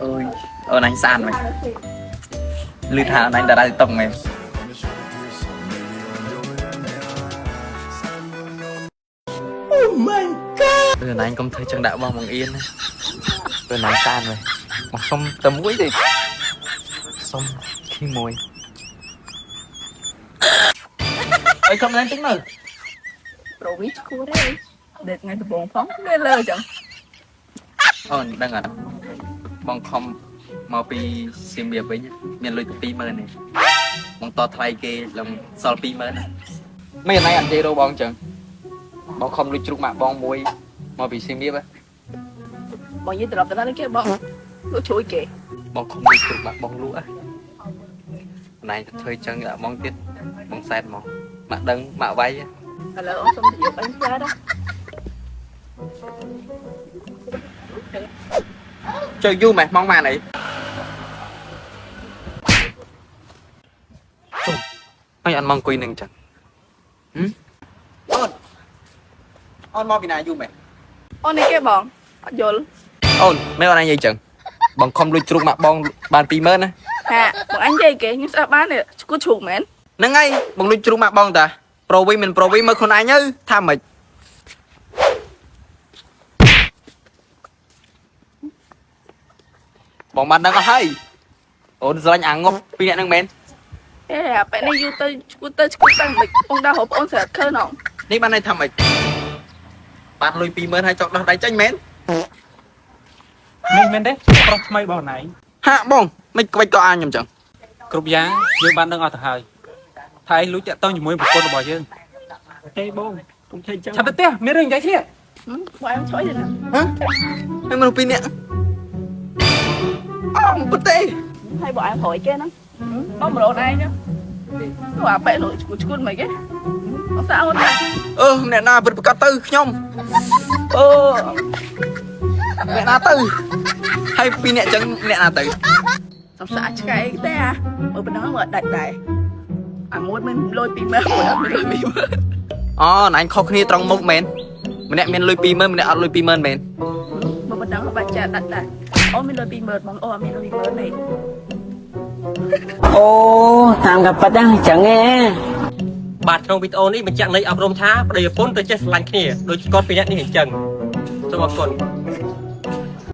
អើយអូនអញស្អាតមែនឮថាអូនអញតារាតុងមែនអូនអញកុំធ្វើចឹងដាក់បងបងអៀនណាអូនអញស្អាតមែនមកសុំតែមួយទេសុំឃីមួយអើយកុំឡើងតិចមើល ប្រូវិញឈួតទេដេកថ្ងៃដំបូងផងលើលើចឹង អូនដឹងអត់បងខំមកពីសៀមរាបវិញមានលុយតែ20000ទេបងតថ្លៃគេឡើងសល់20000ណាមិនអណៃអត់និយាយរកបងចឹងបងខំលុយជ្រូកម៉ាក់បងមួយមកពីសៀមរាបហ៎ បងនិយាយត្រឡប់ទៅដល់នេះគេបងលក់ជួយគេ បងខំលុយជ្រូកម៉ាក់បងលក់ហ៎អណៃទៅធ្វើចឹងដាក់បងទៀតបងសែតមកម៉ាក់ដឹងម៉ាក់វាយហ៎ ឥឡូវអូនសុំទៅយកអញផ្លែដល់ ចុះយូរម៉េះម៉ងម៉ានអីជុំអញអត់មកអង្គុយនឹងចឹងហឹមអូនអូនមកពីណាយូរម៉េះ អូននេះគេបងអត់យល់ អូនមិនអូនឯងនិយាយចឹងបងខំលួចជ្រូកម៉ាក់បងបាន20000ណា ហាបងអញនិយាយគេខ្ញុំស្ដាប់បាននេះឈួតជ្រូកមែន ហ្នឹងហើយបងលួចជ្រូកម៉ាក់បងតាប្រូវិញមិនប្រូវិញមើលខ្លួនឯងទៅថាម៉េចបងបានដឹងអស់ហើយអូនស្រឡាញ់អាងប់ពីរអ្នកហ្នឹងមែន អេអាបែនេះយូរទៅឈួតទៅឈួតទៅមិនបងដល់រកបងស្រាប់ឃើញហង នេះបានន័យថាម៉េចបានលុយ20000ហើយចង់ដោះដៃចេញមែន នេះមែនទេប្រុសថ្មីរបស់ណៃ ហាក់បងមិនក្បាច់ក៏អាញខ្ញុំចឹង គ្រប់យ៉ាងយើងបានដឹងអស់ទៅហើយថាឯងលួចតាក់ទងជាមួយប្រពន្ធរបស់យើង ទេបងកុំធ្វើចឹង ឆាប់ទៅផ្ទះមានរឿងនិយាយគ្នា បងអញជួយទេណា ហ៎ហើយមនុស្សពីរនាក់អងប្រទេ ហើយបងអញប្រយគេហ្នឹងបងមករកឯងនោះអាបែលក់ឈួតឈួតមិនគេអត់ស្អាតអូនណា អឺអ្នកណាពិតប្រកបទៅខ្ញុំអឺអ្នកណាទៅហើយពីរអ្នកចឹងអ្នកណាទៅ សំសាឆ្កែទេអាមើលប៉ុណ្ណឹងមើលដាច់ដែរអាមួយមានលុយ20000មួយអត់មានលុយ20000 អូណែខុសគ្នាត្រង់មុខមែនម្នាក់មានលុយ20000ម្នាក់អត់លុយ20000មែន មកបណ្ដឹងបាច់ចាដាច់ដែរអូមានលុយ20000បងអូអត់មានលុយ20000ទេ អូតាមកាប៉ិតហ្នឹងចឹងឯង បាទក្នុងវីដេអូនេះបញ្ជាក់ន័យអប់រំថាប្តីប្រពន្ធត្រូវចេះស្រឡាញ់គ្នាដូចគាត់ពីរនាក់នេះអញ្ចឹងសូមអរគុណ។